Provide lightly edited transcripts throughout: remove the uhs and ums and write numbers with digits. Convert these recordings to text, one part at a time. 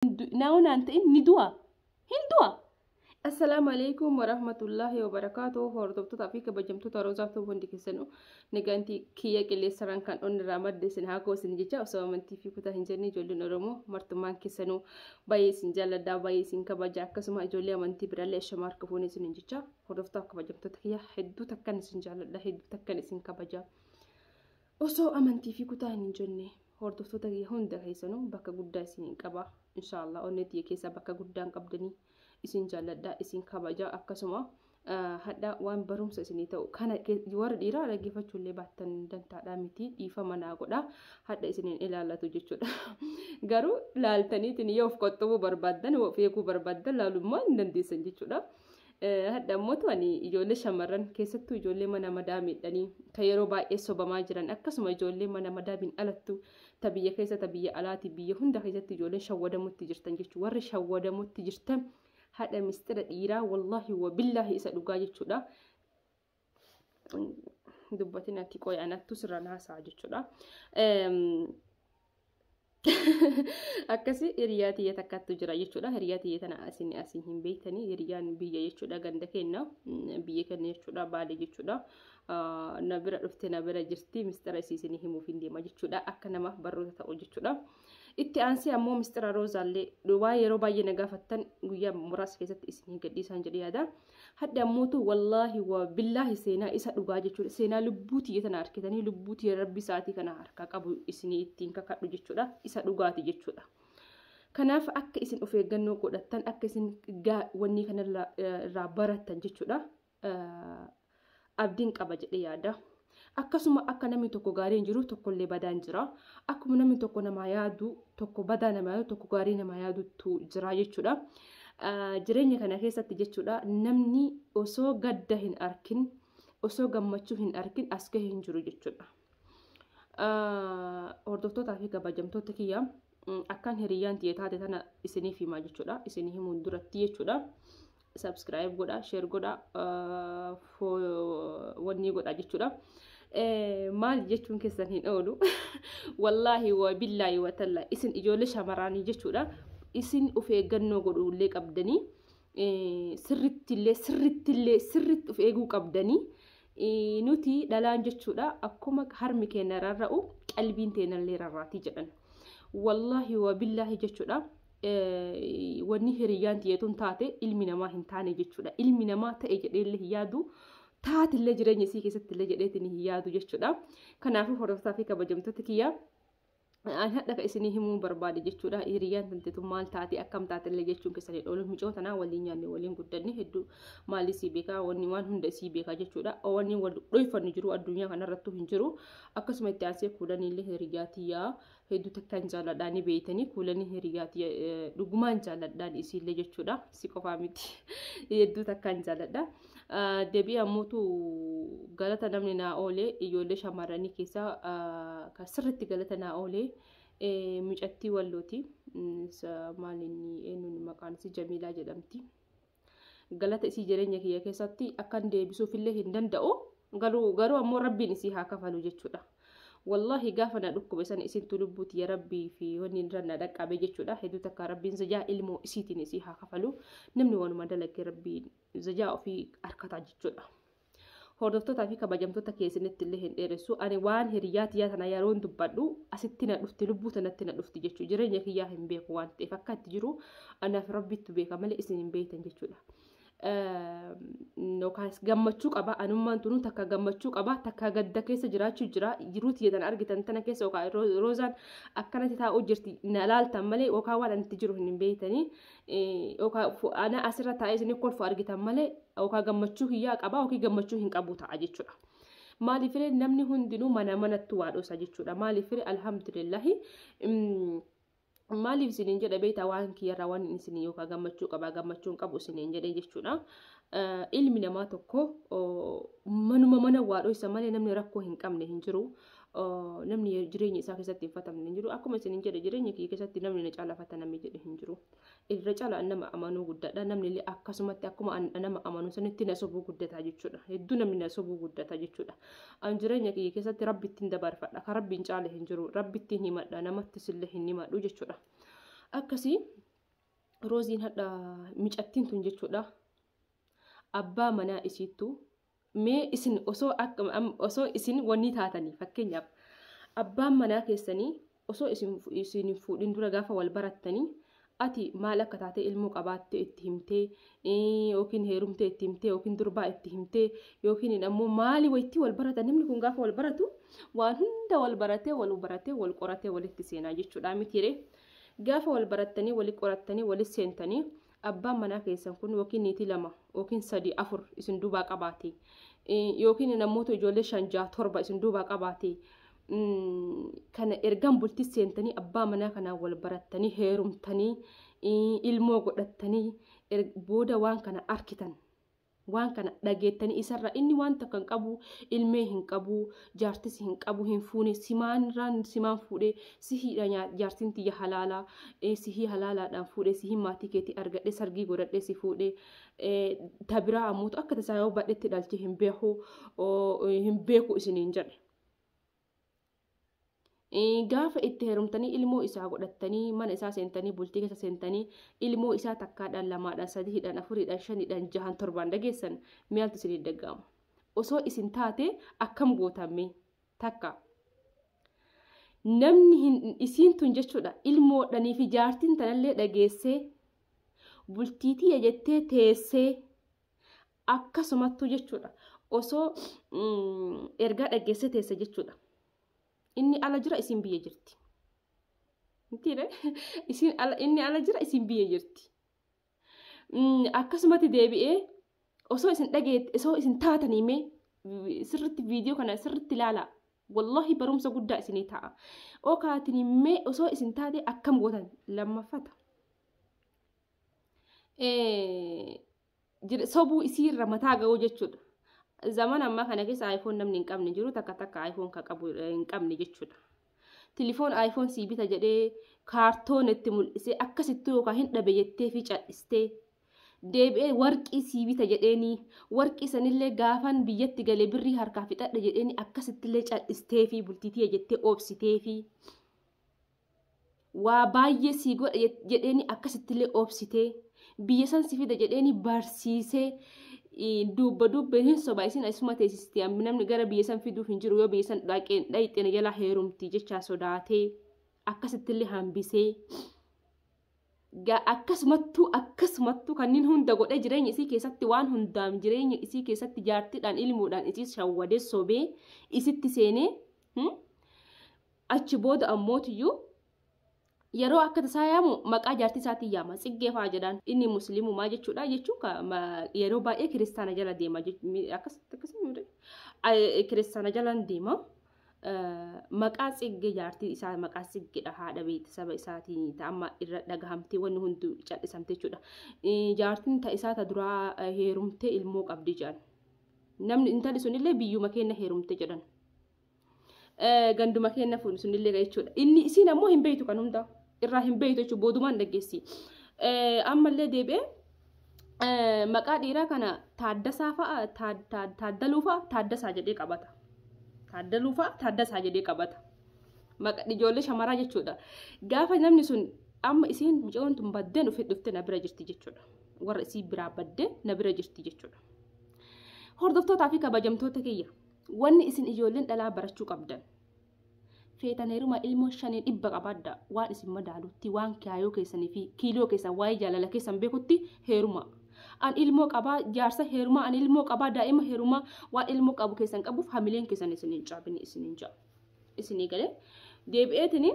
Naa naan ta'in ni du'a. Hin du'a. Assalaamu alaikum warahmatullahi wabarakaatuh. Hordoftoota fi kabajamtoota Roozaaf ta'u hundi keessanuu nagantii kiyya qilleensarraan kan onni irraa madde isin haa goosin jecha, osoo amantii fi kutaa hin jenne ijoolleen Oromoo martummaan keessanuu baay'ee isin jaalladha, baay'ee isin kabaja. Akkasuma ijoollee amantii birallee ishama harka fuunee isin jecha, hordoftoota kabajamtoota kiyya, hedduu takkan isin jaalladha, hedduu takkan isin kabaja. Osoo amantii fi kutaa hin jenne hordoftoota kiyya hunda keessanuu bakka guddaa isin qaba. Inshaallah onnee tiyya keessaa bakka guddaan qabdanii, isin jaalladha, isin kabaja. Akkasuma hadha waan barumsa isinii ta'u kana warra dhiiraa dhaggeeffachuu illee baattan dantaadhaa miti, dhiifama naa godha, hadha isiniin ilaallatu jechuudha. Garuu laaltaniitiin yoo of qoxxobuu barbaaddan, of eeguu barbaaddan, laalummaa hin dandeessan jechuudha. Hadha immoo ani ijoollee shamarran, keessattuu ijoollee mana madaamiidhanii kan yeroo baay'ee sobamaa jiran, akkasuma ijoollee mana madaamiin alattu, ta biyya keessa, ta biyya alaati, biyya hunda keessatti ijoolleen shawwadamutti jirtan jechuudha. Warri shawwadamutti jirtan haadha mistira dhiiraa wallaahi wa billaahi isa dhugaa jechuudha. Dubbatin ati qoy anattu sirra naasaa jechuudha. Akkasi hiriyaa tiyya takkattu jira jechuudha. Hiriyaa tiyya tana asin asin hin beektanii, hiriyaan biyya jechuudha, ganda keenya, biyya keenya jechuudha, Baalee jechuudha. Na bira dhufte, na bira jirti, mistira isii isinii himuuf hin deema jechuudha. Akka namaaf barnoota ta'u jechuudha. Itti aansee ammoo mistira Roozaallee waa yeroo baay'ee na gaafattan guyyaa muraasa keessatti isinii gadhiisaan jedhee yaada. Hadda ammootu wallaahi wa billaahi seenaa isa dhugaa jechuudha. Seenaa lubbuu tiyya tana harkitanii, lubbuu tiyya rabbi isaatii kana harkaa qabu isinii ittiin kakadhu jechuudha. Isa dhugaati jechuudha. Kanaaf akka isin of eeggannoo godhattan, akka isin wanni kana irraa barattan jechuudha. Abdiin qaba jedhee yaada. Akkasuma akka namni tokko gaariin jiru tokkollee badaan jira. Akkuma namni tokko namaa yaadu, tokko badaa nama yaadu, tokko gaarii nama yaadutu jira jechuudha. Jireenya kana keessatti jechuudha, namni osoo gadda hin arkin, osoo gammachuu hin arkin as gahe hin jiru jechuudha. Hordoftootaa fi kabajamtoota kiyya, akkaan hiriyyaan tiyya taate tana isiniif himaa jechuudha. Isinii himuun duratti jechuudha. Subscribe godha, share godha, wanni godha jechuudha. Maal jechuun keessan hin oolu. Wallaahi wa billaahi wa tallaa, isin ijoollee shamarraanii jechuudha. Isin of eeggannoo godhuullee qabdanii, sirrittillee sirrittillee sirritti of eeguu qabdanii. Nuti dhalaan jechuudha, akkuma harmi keenya rarra'u qalbiin teenallee rarraatii jedhan. Wallaahi wa billaahi jechuudha. Wanni hiriyyaan tiyyatuun taate ilmi namaa hin taane jechuudha. Ilmi namaa ta'e jedheellee hin yaadu. Taatillee jireenya isii keessatti illee jedheetiin hin yaadu jechuudha. Kanaafuu hordoftoota fi kabajamtoota kiyya, ani hadha ka isinii himuu barbaade jechuudha. Hiriyyaan tanteetu maal taate, akkam taate illee jechuun keessanii oolu. Micoo tanaa waliin nyaanne, waliin guddanne, hedduu maali isii beekaa, wanni waan hunda isii beekaa jechuudha. Wanni wal dhoyfannu jiru addunyaa kanarrattuu hin jiru. Akkasuma itti aansee kuulaniillee hiriyyaa tiyyaa hedduu takkaan jaalladhaa, ni beeytanii, kuulanii hiriyyaa tiyya dhugumaan jaalladhaan isiillee jechuudha. Si qofaa miti, hedduu takkaan jaalladha. Deebii ammootu galata namni naa oolee ijoollee shamarranii keessaa kan sirriitti galata naa oolee mucattii Wallooti. Maal inni, eenyuun maqaan isii, Jamiilaa jedhamti. Galata isii jireenya kiyya keessatti akkan deebisuufillee hin danda'u. Garuu ammoo rabbiin isii haa kafalu jechuudha. Wallaahi gaafa na dhukkube sana isintu lubbuu tiyya rabbii fi wanni irra na dhaqqabe jechuudha. Hedduu takka rabbiin zajaa ilmoo isiitiin isii haa kafalu. Namni waanuma dalagee rabbiin zajaa ofii harkataa jechuudha. Hordoftootaa fi kabajamtoota keessanitti illee hin dheeressu. Ani waan hiriyyaa tiyyaa tana yeroon dubbadhu asitti na dhufti, lubbuu tanatti na dhufti jechuudha. Jireenya kiyyaa hin beeku waan ta'eef, akka itti jiru anaaf rabbittu beeka malee isin hin beektan jechuudha. Yookaan gammachuu qaba, anummaan tunu takka gammachuu qaba, takka gadda keessa jiraachuu jira. Jiruu tiyya tana argitan tana keessa yookaan Roozaan akkanatti taa'uu jirti na laaltan malee, yookaan waan ani itti jiru hin beektanii, yookaan ana asirra taa'ee isin kolfu argitan malee, yookaan gammachuu kiyyaa qaba yookiin gammachuu hin qabu ta'a jechuudha. Maaliif namni hundinuu mana manatti waa dhosa jechuudha. Maaliif, alhamdulillahi. Maaliif isiniin jedha beektaa? Waan kiyyarraa waan isin yookaan gammachuu qabaa, gammachuu hin qabu isiniin jedhe jechuudha. Ilmi namaa tokko manuma mana waa dhoysa malee namni rakkoo hin qabne hin jiru. Namni jireenya isaa keessatti hin fatamne hin jiru. Akkuma isiniin jedhe, jireenya kiyya keessatti namni na caalaa fataname jedhe hin jiru. Irra caalaa nama amanuu guddaadha. Namni illee akkasumatti akkuma nama amanuu sanitti na sobuu guddataa jechuudha. Hedduu namni na sobuu guddata jechuudha. An jireenya kiyya keessatti rabbi ittiin dabarfadha. Kan rabbiin caale hin jiru. Rabbi ittiin himadha. Namattis illee hin himadhu jechuudha. Akkasii Rooziin hadha micattiin tun jechuudha. Abbaa manaa isiittu mee isin osoo akka osoo isin wanni taatanii, fakkeenyaaf abbaan manaa keessanii osoo isin hin fuudhin dura gaafa wal barattanii, ati maal akka taate, ilmoo qabaattee itti himtee, yookiin heerumtee itti himtee, yookiin durbaa itti himtee, yookiin ammoo maali wayitti wal baratan? Namni kun gaafa wal baratu waan hunda wal baratee, wal baratee, wal qoratee walitti seenaa jechuudha mitiire? Gaafa wal barattanii, wali qorattanii, walitti seentanii, abbaan manaa keessan kun yookiin niitii lama yookiin sadi afur isin duubaa qabaate, yookiin namoota ijoollee shan, jaha, torba isin duubaa qabaate, kana ergaan bultii seentanii, abbaa manaa kanaan wal barattanii, heerumtanii, ilmoo godhattanii booda waan kana arkitan, waan kana dhageettanii isarra, inni waan takka hin qabu, ilmee hin qabu, jaartis hin qabu, hin fuune, simaanirraan simaan fuudhee, sihiidha, jaartiin tiyya halaalaa, sihii halaalaadhaan fuudhee, sihii maatii keetii argadhee, sargii godhadhee si fuudhee, tabiraa ammoo akka tasaa yoo badhetti dhalchee hin beeku, hin beeku isiniin jedhe. Gaafa itti heerumtanii, ilmoo isaa godhattanii, mana isaa seentanii, bultii keessa seentanii, ilmoo isaa takkaadhaan, lamaadhaan, sadiidhaan, afuriidhaan, shaniidhaan, jahan, torbaan dhageessan, maaltu isinii dhaga'ama? Osoo isin taate akkam gootamme? Takka namni isiin tun jechuudha ilmoodhanii fi jaartiin tanallee dhageessee, bultii tiyya jettee teessee, akkasumattuu jechuudha osoo ergaa dhageessee teesse jechuudha. Inni ala jira, isin biyya jirti. Mitiire? Isin ala, inni ala jira, isin biyya jirti. Akkasumatti deebi'ee osoo isin dhageette, osoo isin taatanii, mee sirritti viidiyoo kana sirritti ilaalaa. Wallahi barumsa guddaa isinii ta'a. Okaatiin mee osoo isin taate akkam gootan? Lammaffata. Sobuu isiirra mataa ga'uu jechuudha. Zaman ammaa kana keessa iPhone namni hin qabne jiru, takka takka iPhone kan qabu hin qabne jechuudha. Tilifoon iPhone sii bita jedhee kaartoon itti mul'isee, akkasitti yookaan hin dhabe jettee fi cal'istee, deebi'ee warqii sii bita jedheeni, warqii sanillee gaafan biyyatti galee birrii harkaa fixadha jedheeni, akkasittillee cal'istee fi bultiitii jettee oobsitee fi waa baay'ee sii godha jedheeni, akkasittillee oobsitee, biyya san si fida jedheeni barsiisee, duubba dubbeen hin soba, isin asuma teessisti, namni gara biyya san fiduuf hin jiru, yoo biyya san dhaqxeen jalaa heerumti jechaa sodaatee akkasittillee hambisee, akkasumattuu kanneen hunda godhee, jireenya isii keessatti waan hundaam jireenya isii keessatti jaartiidhaan ilmuudhaan isii shawwadee, sobee isitti seenee, achi booda ammootiyyuu yeroo akka tasaa yaamu maqaa jaartii isaatiin yaama, Tsiggee fa'aa jedhaan. Inni musliimumaa jechuudha, jechuun yeroo baay'ee kiristaana jala deema, akkas kiristaana jala deema. Maqaa Tsiggee, jaartii isaa maqaa Tsiggeedha, haadha beeksisa isaatiin amma irra dhagahamtee wanni hundi callisamte jechuudha. Jaartiin ta isaa ta duraa heerumtee ilmoo qabdi jedhan. Namni intalli sunillee biyyuma keenya heerumte jedhan. Ganduma keenya sunillee jechuudha. Inni isiin ammoo hin beektu, kan hunda irraa hin beektu jechuudha, boodumaan dhaggeessi. Ammallee deebi'ee maqaa dhiiraa kana Taaddasaa fa'a, Taaddaluu fa'a, Taaddasaa jedhee qabata. Taaddaluu fa'a, Taaddasaa jedhee qabata. Maqaa ijoollee shamaraa jechuudha. Gaafa namni sun amma isiin mucayyoon tun baddeen ofitti dhuftee na bira jirti jechuudha. Warra isii biraa baddee na bira jirti jechuudha. Hordoftootaa fi kabajamtoota kiyya, wanni isin ijoolleen dhalaa barachuu qabdan. Feetan heeruma, ilmoo shanii 100 qabaadda, waan isin madaalutti, waan kaayoo keessanii fi kiiloo keessan, waa'ee jaalala keessan beekutti heeruma. An ilmoo qabaa, jaarsa heerumaa, an ilmoo qabaa, daa'ima heerumaa, waan ilmoo qabu keessan qabuuf hamileen keessan isin hin caabine, isin hin jaa. Isinii galee deebi'eetini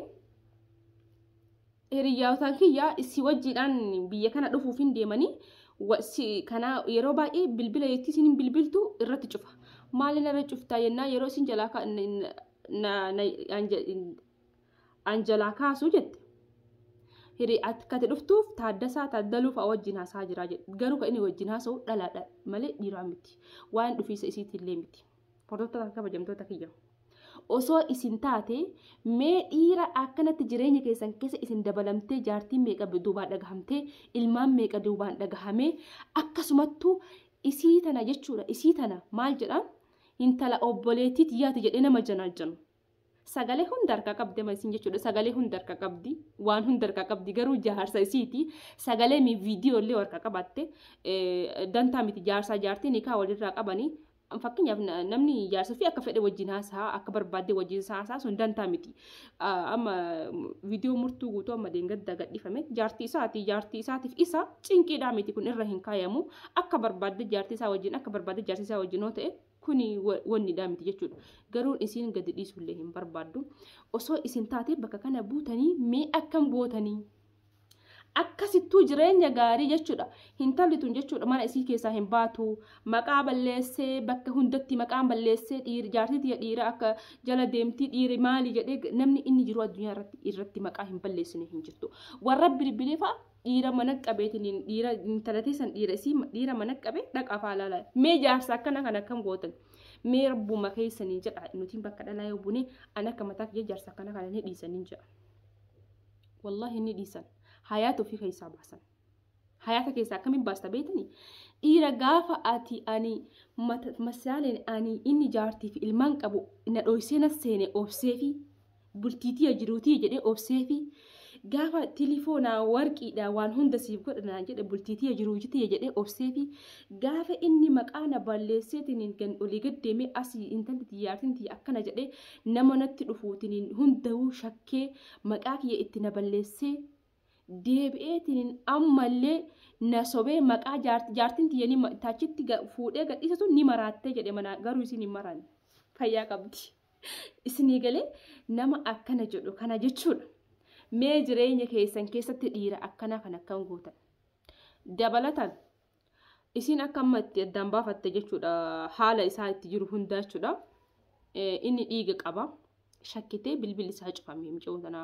hiriyyaataan kiyya isii wajjiidhaan biyya kana dhufuuf hin deemanii, kana yeroo baay'ee bilbila yetti isin bilbiltu irratti cufa. Maaliin irra cuftaa jennaa, yeroo isin jalaa an jalaa kaasuu jette. Hiri akkati dhuftuuf Taaddasaa, Taaddaluu fa'a wajjin haasaa jira jedhe. Garuu kan inni wajjin haasa'u dhalaadha malee dhiiraa miti. Waan dhufiisa isiitillee miti. Hordoftoota kabajamtoota kiyya. Osoo isin taate, mee dhiira akkanatti jireenya keessan keessa isin dabalamtee, jaartiin meeqa duubaan dhagahamtee, ilmaan meeqa duubaan dhagahamee, akkasumattuu isii tana jechuudha, isii tana maal jedhaan, intala obboleettii tiyyaati jedhee nama janaajjanu. Sagalee hunda harkaa qabdi ama isin jechuudha. Sagalee hunda harkaa qabdi. Waan hunda harkaa qabdi garuu jaarsa isiiti. Sagalee mi viidiyoo illee harkaa qabaatte dantaa miti jaarsaa jaartii nikaa walirraa qabanii. Fakkeenyaaf namni jaarsa fi akka fedhe wajjin haasaa akka barbaadde wajjin haasaa sun dantaa miti. Amma viidiyoo murtuu guutuu amma deengadda gadhiifame jaartii isaati jaartii isaatiif isa cinqiidhaa miti kun irra hin kaayamu. Akka barbaadde jaartii isaa wajjin akka barbaadde jaartii isaa wajjin yoo ta'e kuni wannidhaa miti jechuudha. Garuu isiin gadi dhiisullee hin barbaaddu. Osoo isin taatee bakka kana buutanii mee akkam gootanii? Akkasittuu jireenya gaarii jechuudha. Hintalli tun jechuudha mana isii keessaa hin baatu. Maqaa balleessee bakka hundatti maqaan balleessee dhiira jaartii tiyya dhiira akka jala deemtii dhiiri maali jedhee namni inni jiru addunyaa irratti maqaa hin balleessine hin jirtu. Warra bilbilee fa'a dhiira mana qabeetiin dhiira intala teessan dhiira isii dhiira mana qabe dhaqaa fa'a laala. Mee jaarsa akkana kan akkam gootan? Mee rabbuma keessanii jedha nutiin bakka dhalaa yoo bune an akka mataa kiyya jaarsa akkana kana ni dhiisanii jedha. Wallaahi ni dhiisan. Hayaata ofii keessaa baasan. Hayaata keessaa akkamiin baasta beektanii? Dhiira gaafa ati ani masaaleen ani inni jaartii fi ilmaan qabu na dhoysee na seene obsee fi bultiitii jiruutii jedhee obsee fi gaafa tilifoonaa warqiidhaa waan hunda siif godha naan jedhe bultiitii jiruutii jedhee obsee fi gaafa inni maqaa na balleesseetiin olii gad deemee asii intalli xiyyaartiin tiyya akkana jedhee nama natti dhufuutiin hunda'uu shakkee maqaa kiyya itti na balleessee deebi'eetiin ammallee na sobee maqaa jaartiin tiyya ni taachitti fuudhee gadhiisatu ni maraattee jedhe mana garuu isin hin maraanne fayyaa qabdi. Isinii galee nama akkana jedhu kana jechuudha. Mee jireenya keessan keessatti dhiira akkanaa kan akkam gootan. Dabalataan isin akka amma itti addaan baafatte jechuudha haala isaa itti jiru hundaa jechuudha. Inni dhiiga qaba. Shakkitee bilbilli isaa cufame mucayyoo tana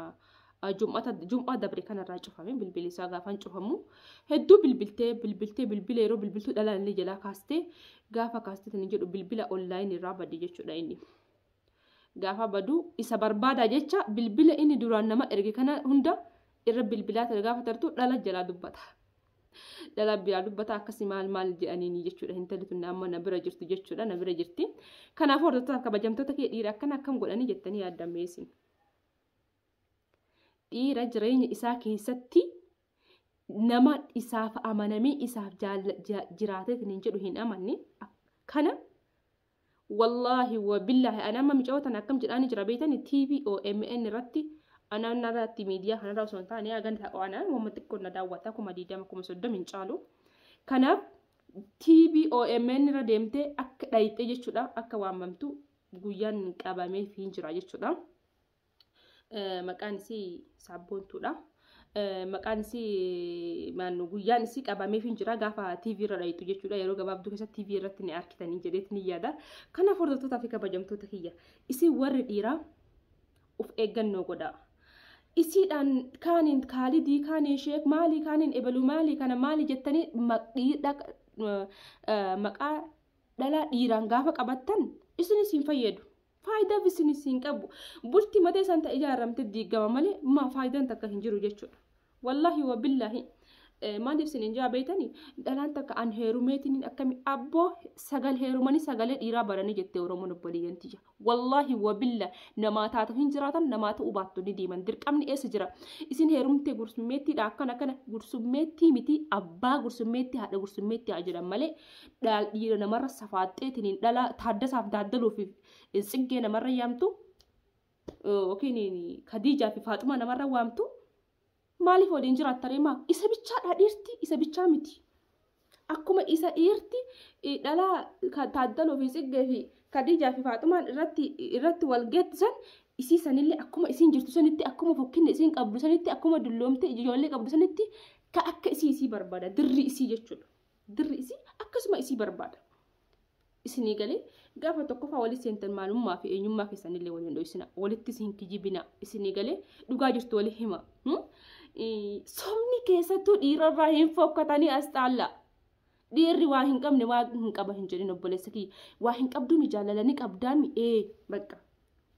jum'aa dabre kanarraa cufame bilbilli isaa gaafan cufamu hedduu bilbiltee bilbiltee bilbila yeroo bilbiltuu dhalaan illee jalaa kaastee gaafa kaastee tani jedhu bilbila onlaayinii irraa badde jechuudha inni. Gaafa badu isa barbaadaa jecha bilbila inni duraan nama erge kana hunda irra bilbilaa ture gaafa tartu dhala jalaa dubbata. Dhala biraa dubbata akkasii maal maal jedhaniini jechuudha intalli tun amma na bira jirtu jechuudha na bira jirti. Kanaafuu hordoftoota kabajamtoota kee dhiira akkana akkam godhanii jettanii yaaddameessin. Dhiira jireenya isaa keessatti nama isaaf amanamee isaaf jiraateetiin hin jedhu hin amanne kana wallaahi wabillaahi ana amma mucayyoo tana akkam jedhaanii jira beektanii TV OMN irratti ana irratti miidiyaa kanarra osoo hin taane hagan ta'u ana wamma xiqqoo na daawwata 20,000 30,000 hin caalu. Kanaaf TV OMN irra deemtee akka dhayixee jechuudha akka waamamtu guyyaan qabamee fi jira jechuudha. Maqaan isii Sabboontuudha. Maqaan isii maannu guyyaan isii qabamee fi jira gaafa TV irra dhayixu jechuudha. Yeroo gabaabduu keessatti TV irratti ni argitanii jedheet ni yaada. Kanaaf hordoftootaa fi kabajamtoota kiyya isii warri dhiiraa of eeggannoo godhaa. Isiidhaan kaaniin kaalidii kaaniin sheek maalii kaaniin ebaluu maalii kana maalii jettanii maqaa dhalaa dhiiraan gaafa qabattan isinis hin fayyadu. Faayidaaf isinis hin qabu. Bultii matee isaan ta'e ijaaramte diigama malee maa faayidaan takka hin jiru jechuudha. Wallaahi wabillaahi. Maaliif isin hin jaa beektanii dhalaan takka an heerumeetiin akkami abboo sagal heerumanii sagalee dhiiraa baranii jettee Oromoon obboleeyyan tiyya. Wallaahi wabilla namaa taatu hin jiraatan namaa ta'uu baattu ni deeman dirqamni eessa jira. Isin heerumtee gursummeettiidha akkana akkana gursummeettii miti abbaa gursummeettii haadha gursummeettii haa jedhan malee dhiira namarra safaaxxeetiin dhala taaddasaaf daaddaluu fi tsiggee namarra yaamtu yookiin Kadiijaa fi Faaxumaa namarra waamtu. Maaliif waliin jiraattaree maa isa bichaadha dhiirti isa bichaa miti. Akkuma isa dhiirti dhalaa taaddaloo fi tsiggee fi Kadiijaa fi Faaxumaan irratti wal geettisan isii sanillee akkuma isiin jirtu sanitti akkuma fokkinni isiin qabdu sanitti akkuma dulloomte ijoollee qabdu sanitti ka akka isii isii barbaada dirri isii jechuudha. Dirri isii akkasuma isii barbaada. Isinii galee gaafa tokkoffaa walii seentan maalummaa fi eenyummaa keessanillee waliin dho'isina walittis hin kijibina isinii galee dhugaa jirtu walii hima. Sobni keessattuu dhiirarraa hin fokkatanii as xaalla. Dhiirri waa hin qabne waa hin qaba hin jedhin obboleessa kiyya. Waa hin qabduumi jaalala ni qabdaami ee bakka.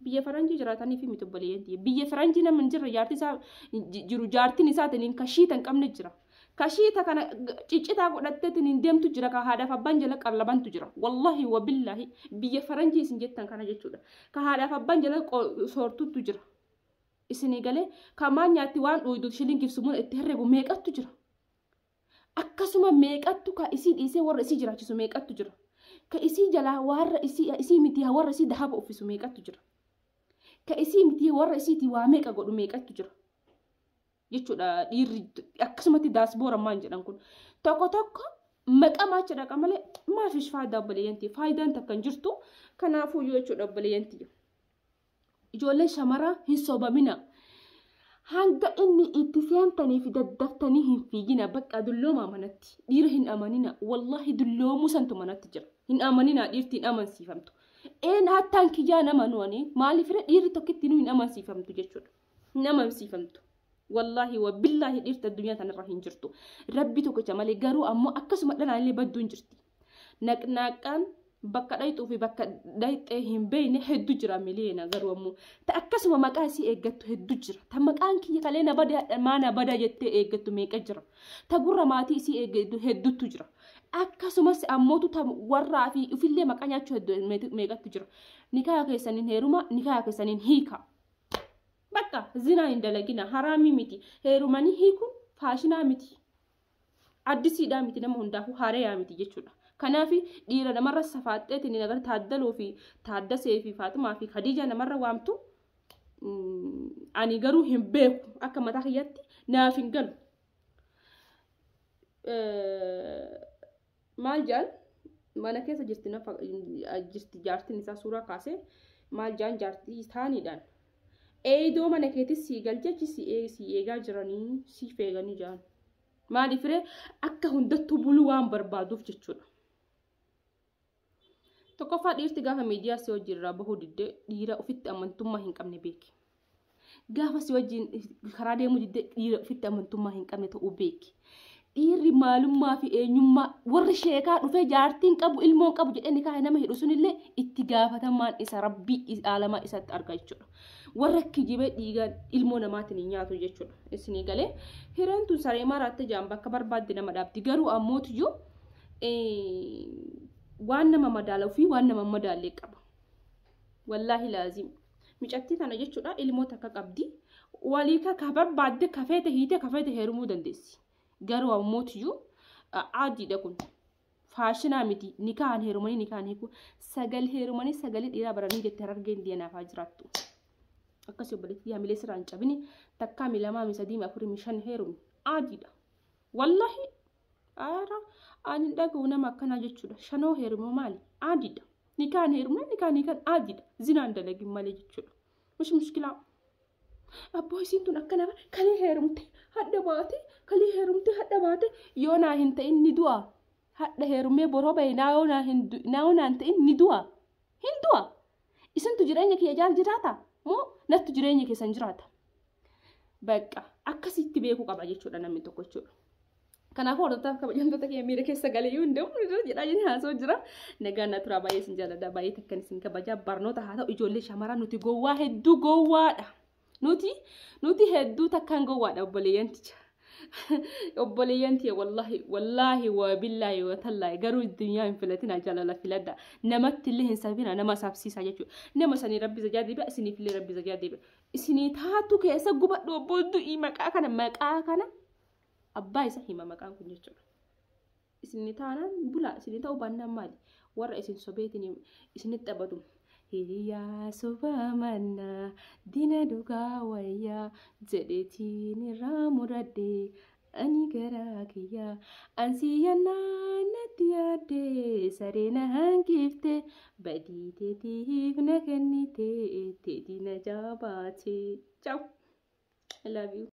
Biyya faranjii jiraatanii fi miti obboleeyyan tiyya. Biyya faranjii nama hin jirre jaartii isaa jiru jaartiin isaatiin hin kashiita hin qabne jira. Kashiita kana ciccitaa godhatteetiin hin deemtu jira ka haadhaaf abbaan jala qallabantu jira. Wallaahi wabillaahi biyya faranjii isin jettan kana jechuudha. Ka haadhaaf abbaan jala soortutu jira. Isinii galee ka maal nyaatti waan dhuydu shilingiif sumuuna itti herregu meeqattu jira. Akkasuma meeqattu ka isii dhiisee warra isii jiraachisu meeqattu jira. Ka isii jalaa warra isii miti warra isii dahaba uffisu meeqattu jira. Ka isii miti warra isiitii waa meeqa godhu meeqattu jira. Jechuudha dhiirri akkasumatti daasboora maan jedhan kun. Tokko tokko maqaa maacha dhaqa malee maafish faayidaa obboleeyyantii faayidaan takka hin jirtu. Kanaafuu jechuudha obboleeyyantii. Ijoolleen shamaraa hin sobamina. Hanga inni itti seentanii fi daddaftanii hin fiigina bakka dulloomaa manatti. Dhiira hin amanina. Wallaahi dulloomuu santu manatti jira. Hin amanina dhiirti hin amansiifamtu. Een hattaan kiyyaa nama nuwani maaliif dhiirri tokkitti nu hin amansiifamtu jechuudha. Hin amansiifamtu. Wallaahi wa billaahi dhiirti addunyaa tanarra hin jirtu. Rabbi tokkicha malee garuu ammoo akkasuma dhalaallee badduu hin jirti. Naqnaaqaan bakka dhayxuu fi bakka dhayxee hin beekne hedduu jira miliyoona garuu ammoo ta akkasuma maqaa isii eeggattu hedduu jira. Ta maqaan kiyya kalee na bada maa na bada jettee eeggattu meeqa jira. Ta gurra maatii isii eeggattu hedduutu jira. Akkasumas ammootu ta warraa fi ofillee maqaa nyaachuu hedduu meeqattu jira. Nikaa keessaniin heeruma nikaa keessaniin hiika. Bakka zinaa hin dalagina haraamii miti heerumanii hiikuun faashinaa miti. Addisiidhaa miti nama hundaafuu haareyaa miti jechuudha. Kanaaf dhiira namarra safaaxxeetiin agar Taaddaluu fi Taaddasee fi Faaxumaa fi Khadiijaa namarra waamtu ani garuu hin beeku akka mataa kiyyaatti naaf hin galu. Maal jaan mana keessa jirti jirti jaartiin isaa suuraa kaasee maal jaan jaartii taaniidhaan. Eedoo mana keetis sii galchechi si eegaa jiranii siif eeganii jiran. Maaliif ree akka hundattuu buluu waan barbaaduuf jechuudha. Tokkoffaa dhiirti gaafa miidiyaa si wajjin irraa bahuu diddee dhiira ofitti amantummaa hin qabne beeki. Gaafa si wajjin karaa deemuu diddee dhiira ofitti amantummaa hin qabne ta'uu beeki. Dhiirri maalummaa fi eenyummaa warri sheekaa dhufee jaartiin qabu ilmoon qabu jedhee nikaa nama hidhu sunillee itti gaafatamaan isa rabbii aalamaa isatti arga jechuudha. Warra kijibee dhiigaa ilmoo namaatiin hin nyaatu jechuudha. Isinii galee hireen tun saree maraatte jaan bakka barbaadde nama dhaabdi garuu ammootiyyuu waan nama madaaluu fi waan nama madaallee qaba. Wallaahi laazim. Micattii tana jechuudha ilmoo takka qabdi. Walii ka barbaadde kafeete hiite kafeete heerumuu dandeessi. Garuu ammootiyyuu aadiidha kun. Faashinaa miti nikaan heerumanii nikaan hiiku sagal heerumanii sagalee dhiiraa baranii jettee harargeen deenaafaa jiraattu. Akkasii obboleettii hamilee sirraa hin cabini takkaa mi lamaa mi sadii mi afurii mi shan heerumi aadiidha. Wallaahi aara ani dhaga'u nama akkanaa jechuudha. Shanoo heerumoo maali? Aadiidha. Nikaan heerumna nikaan hiikan aadiidha. Zinaan dalagin malee jechuudha. Mush mushkilaa. Abboo isiin tun akkana kalee heerumte hadha baate kalee heerumte hadha baate yoo naa hin ta'in ni du'a. Hadha heerumee boroo bahe naa yoo naa hin ta'in ni du'a. Hin du'a. Isintu jireenya kiyya jaal jiraata moo nattu jireenya keessan jiraata? Bakka akkasitti beekuu qaba jechuudha namni tokko jechuudha. Kanaafuu hordoftoota kabajamtoota kiyya miira keessa galee yoo hin deemu jedhaa jedhee haasoo jira. Nagaan na turaa baay'ee isin jaalladha baay'ee takkan isin kabajaa barnoota haa ta'u ijoollee shamaraa nuti gowwaa hedduu gowwaadha. Nuti hedduu takkaan gowwaadha obboleeyyanticha. Obboleeyyanti wallaahi wallaahi wa billaahi wa tallaahi garuu addunyaa hin filatina jaalala filadha. Namatti illee hin sabina nama sabsiisa jechuudha. Nama sanii rabbi zajaa deebi'a isiniif illee rabbi zajaa deebi'a. Isinii taatu keessa gubadhu obbo du'ii maqaa kana abbaa isa hima maqaan kun jechuudha. Isinii taanaan bulaa isinii ta'uu baannaan maali? Warra isin sobeetiin isinitti taphatu. Hiriyaa soba mannaa dina dhugaa wayyaa jedheetiin irraa muradhee ani garaa kiyyaa ansii yannaa natti yaaddee saree na hanqifte badii teetiif na kennite teetii na jaabaate. Ciao. I love you.